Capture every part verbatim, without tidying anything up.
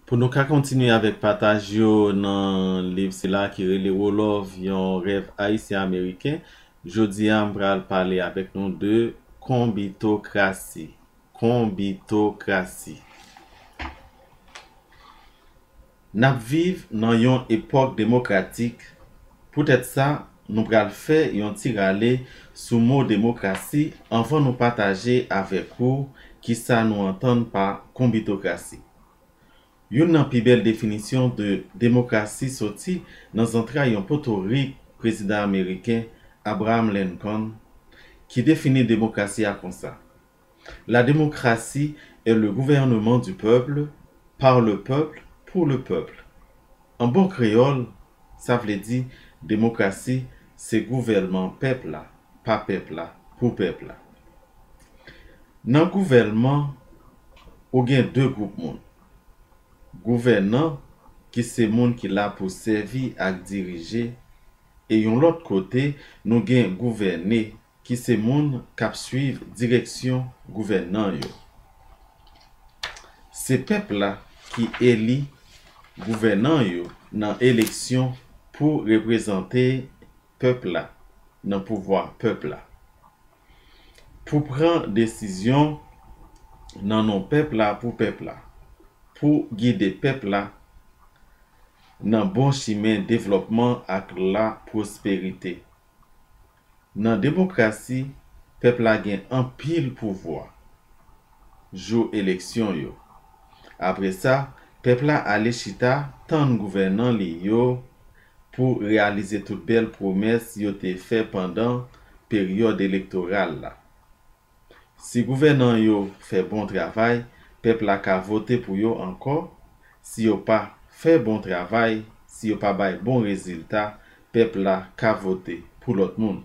Pou nou ka kontinye avèk pataj yo nan liv sila ki rele Wolòv, yon rèv ayisyen-ameriken, jodi a m pral pale avèk nou de konbitokrasi. Konbitokrasi. N ap viv nan yon epòk demokratik. Poutèt sa, nou pral fè yon ti rale sou mo demokrasi anvan nou pataje avèk ou kisa nou antann pa konbitokrasi. Youn nan pi bèl definisyon de demokrasi soti nan zantray yon potorik prezidan ameriken, Abraham Lincoln, ki defini demokrasi a konsa: La démocratie est le gouvernement du peuple, par le peuple, pour le peuple. An bon kreyòl, sa vle di demokrasi se gouvènman pèp la, pa pèp la, pou pèp la. Nan gouvènman, ou gen de gwoup moun. Gouvènan, ki se moun ki la pou sèvi ak dirije, e yon lòt kote, nou gen gouvène, ki se moun k ap swiv direksyon gouvènan yo. Se pèp la ki eli gouvènan yo nan eleksyon pou reprezante pèp la nan pouvwa pèp la, pou pran desizyon nan non pèp la, pou pèp la, pou gide pèp la nan bon chimen devlòpman ak la pwosperite. Nan demokrasi, pèp la gen anpil pouvwa jou eleksyon yo. Apre sa, pèp la ale chita tann gouvènan li yo pou reyalize tout bèl pwomès yo te fè pandan peryòd elektoral la. Si gouvènan yo fè bon travay, pèp la ka vote pou yo ankò. Si yo pa fè bon travay, si yo pa bay bon rezilta, pèp la ka vote pou lòt moun.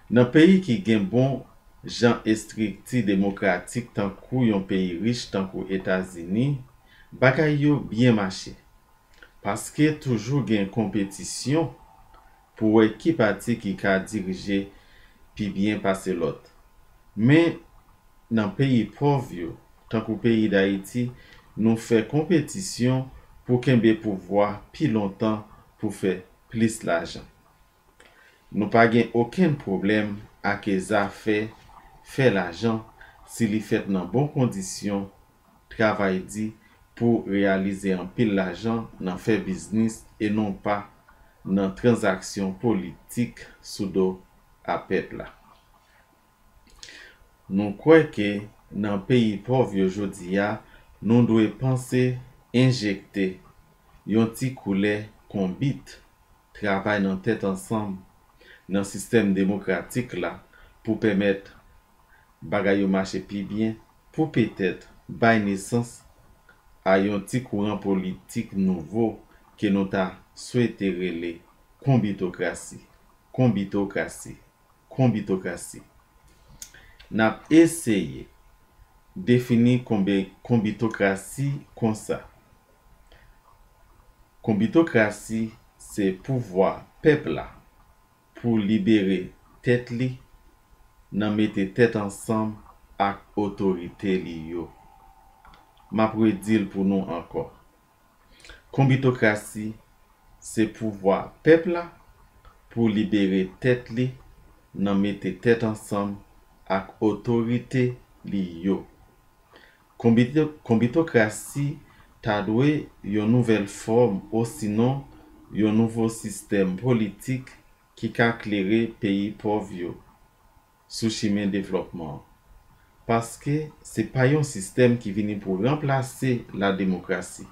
Nan peyi ki gen bon jan estrikti demokratik tankou yon peyi rich tankou Etazini, bagay yo byen mache. Paske toujou gen konpetisyon pou wè ki pati ki ka dirije pi byen pase lòt. Men, nan peyi pòv yo, tankou peyi Dayiti, nou fè konpetisyon pou kenbe pouvwa pi lontan pou fè plis lajan. Nou pa gen okenn pwoblèm ak zafè fè lajan si li fèt nan bon kondisyon, travay di pou reyalize anpil lajan nan fè biznis e non pa nan tranzaksyon politik sou do a pèp la. Nou kwè ke nan peyi pòv yo jodi a, nou dwe panse enjekte yon ti koulè konbit, travay nan tèt ansanm nan sistèm demokratik la pou pèmèt bagay yo mache pi byen, pou petèt bay nesans a yon ti kouran politik nouvo ke nou ta swete rele konbitokrasi. Konbitokrasi. Konbitokrasi. N ap eseye defini konbe-, konbitokrasi konsa. Konbitokrasi se pouvwa pèp la pou libere tèt li nan mete tèt ansanm ak otorite li yo. M ap redi l pou nou ankò. Konbitokrasi se pouvwa pèp la pou libere tèt li nan mete tèt ansanm ak otorite li yo. Konbito-, konbitokrasi ta dwe yon nouvèl fòm osinon yon nouvo sistèm politik ki ka klere peyi pòv yo sou chimen devlòpman an. Paske se pa yon sistèm ki vini pou ranplase la demokrasi.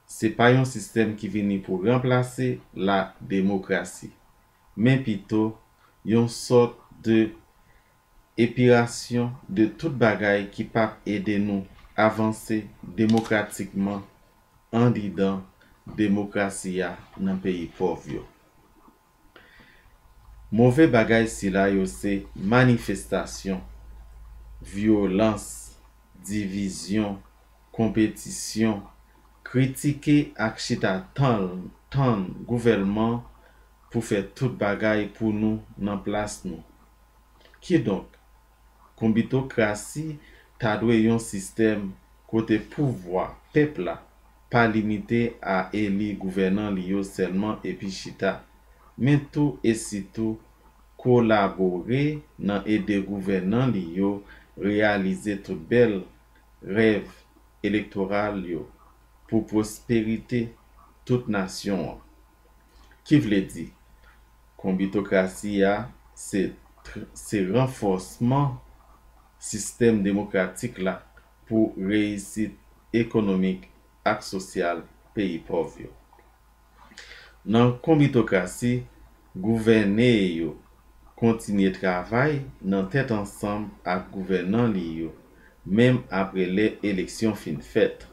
Se pa yon sistèm ki vini pou ranplase la demokrasi, men pito yon sòt de epirasyon de tout bagay ki p ap ede nou avanse demokratikman andidan demokrasi a nan peyi pòv yo. Move bagay sila yo se manifestasyon, vyolans, divizyon, konpetisyon, kritike ak chita tann, tann gouvèlman pou fè tout bagay pou nou nan plas nou. Kidonk, konbitokrasi ta dwe yon sistèm kote pouvwa pèp la pa limite a eli gouvènan li yo sèlman epi chita, men tou e sitou kolabore nan ede gouvènan li yo reyalize tout bèl rèv elektoral yo pou pwosperite tout nasyon an. Ki vle di, konbitokrasi a se, se ranfòsman sistèm demokratik la pou reyisit ekonomik ak sosyal peyi pòv yo. Nan konbitokrasi, gouvène yo kontinye travay nan tèt ansanm ak gouvènan li yo, menm apre lè eleksyon fin fèt.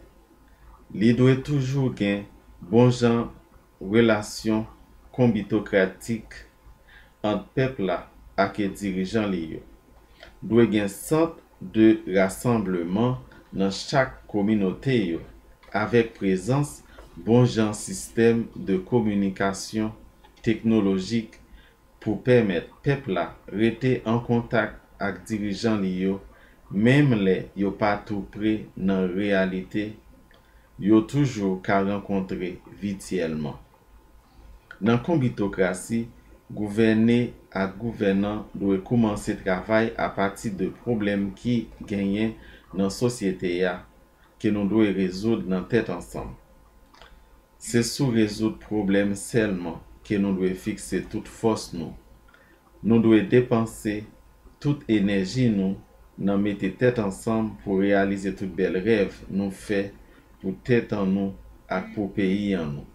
Li dwe toujou gen bon jan relasyon konbitokratik ant pèp la ak dirijan li yo. Dwe gen sant de rasanbleman nan chak kominote yo, avèk prezans bon jan sistèm de kominikasyon teknolojik pou pèmèt pèp la rete an kontak ak dirijan li yo, menm lè yo pa tou pre nan reyalite, yo toujou ka rankontre vityèlman. Nan konbitokrasi, gouvène ak gouvènan dwe koumanse travay apati de pwoblèm ki genyen nan sosyete a ke nou dwe rezoud nan tèt ansanm. Se sou rezoud pwoblèm sèlman ke nou dwe fikse tout fòs nou. Nou dwe depanse tout enèji nou nan mete tèt ansanm pou reyalize tout bèl rèv nou fè pou tèt an nou ak pou peyi an nou.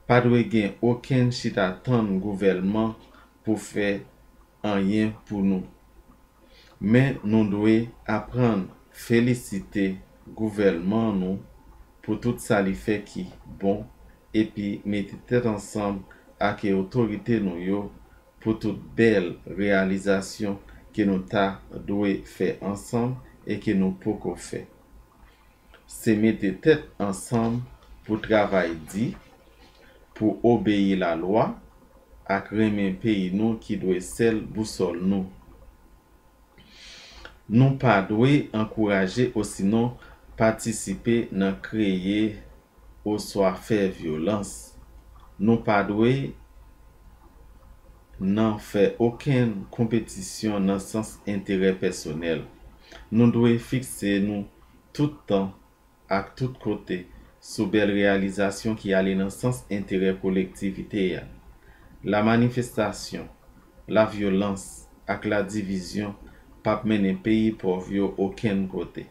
Pa dwe gen okenn chita tann gouvèlman pou fè anyen pou nou. Men nou dwe aprann felisite gouvèlman nou pou tout sa li fè ki bon epi mete tèt ansanm ak otorite nou yo pou tout bèl reyalizasyon ke nou ta dwe fè ansanm e ke nou poko fè. Se mete tèt ansanm pou travay di, pou obeyi lalwa ak renmen peyi nou ki dwe sèl bousòl nou. Nou pa dwe ankouraje osinon patisipe nan kreye oswa fè vyolans. Nou pa dwe nan fè okenn konpetisyon nan sans enterè pèsonèl. Nou dwe fikse nou tout tan ak tout kote sou bèl reyalizasyon ki ale nan sans enterè kolektivite a. Lamanifestasyon, lavyolans ak ladivizyon p ap mennen peyi pòv yo okenn kote.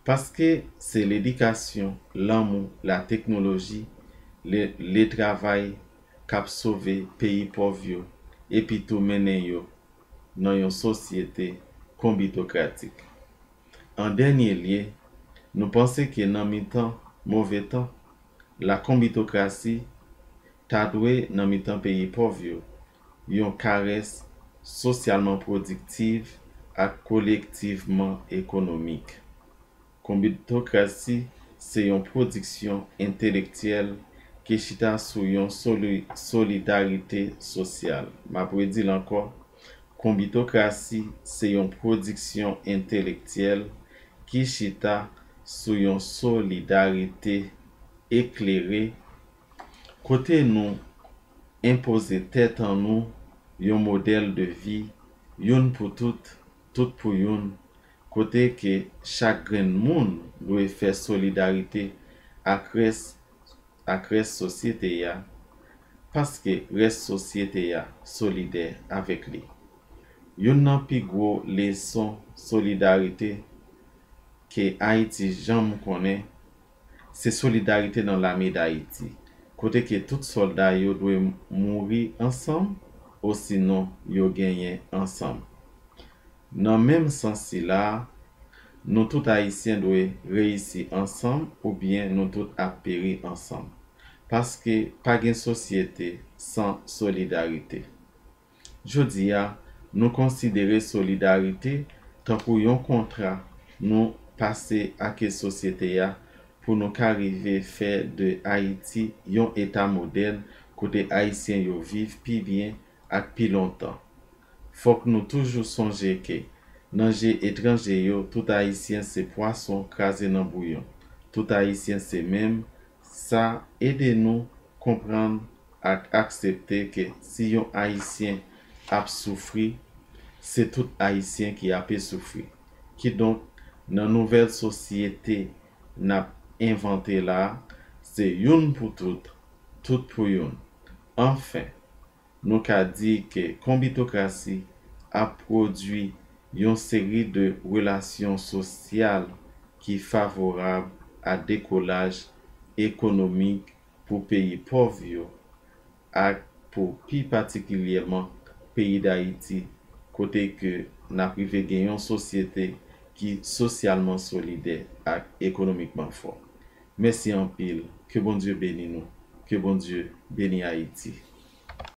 Paske se ledikasyon, lanmou, lateknoloji, le, letravay k ap sove peyi pòv yo epi tou mennen yo nan yon sosyete konbitokratik. An dènye lye, nou panse ke nan mitan move tan, lakonbitokrasi ta dwe nan mitan peyi pòv yo, yon karès sosyalman pwodiktiv ak kolektivman ekonomik. Konbitokrasi se yon pwodiksyon entelektyèl ki chita sou yon soli, solidarite sosyal. M ap redi l ankò, konbitokrasi se yon pwodiksyon entelektyèl ki chita sou yon solidarite eklere, kote nou enpoze tèt an nou yon modèl de vi, youn pou tout, tout pou youn, kote ke chak grenn moun dwe fè solidarite ak rès, ak rès sosyete a, paske rès sosyete a solidè avèk li. Youn nan pi gwo leson solidarite ke Ayiti janm konnen, se solidarite nan Lame Dayiti, kote ke tout sòlda yo dwe mouri ansanm, osinon yo genyen ansanm. Nan menm sans sila a, nou tout Ayisyen dwe reyisi ansanm oubyen nou tout ap peri ansanm. Paske pa gen sosyete san solidarite. Jodi a, nou konsidere solidarite tankou yon kontra nou pase ak sosyete a pou nou ka rive fè de Ayiti yon eta modèn kote Ayisyen yo viv pi byen ak pi lontan. Fòk nou toujou sonje ke Nan je etranje yo, tout Ayisyen se pwason kraze nan bouyon. Tout Ayisyen se menm. Sa ede nou konprann ak aksepte ke si yon Ayisyen ap soufri, se tout Ayisyen ki ape soufri. Kidonk, nan nouvèl sosyete n ap envante la a, se youn pou tout, tout pou youn. Anfen, nou ka di ke konbitokrasi ap pwodui yon seri de relasyon sosyal ki favorab a dekolaj ekonomik pou peyi pòv yo ak pou pi patikilyèman peyi Dayiti, kote ke n ap rive gen yon sosyete ki sosyalman solidè ak ekonomikman fò. Mèsi anpil. Ke Bondye beni nou. Ke Bondye beni Ayiti.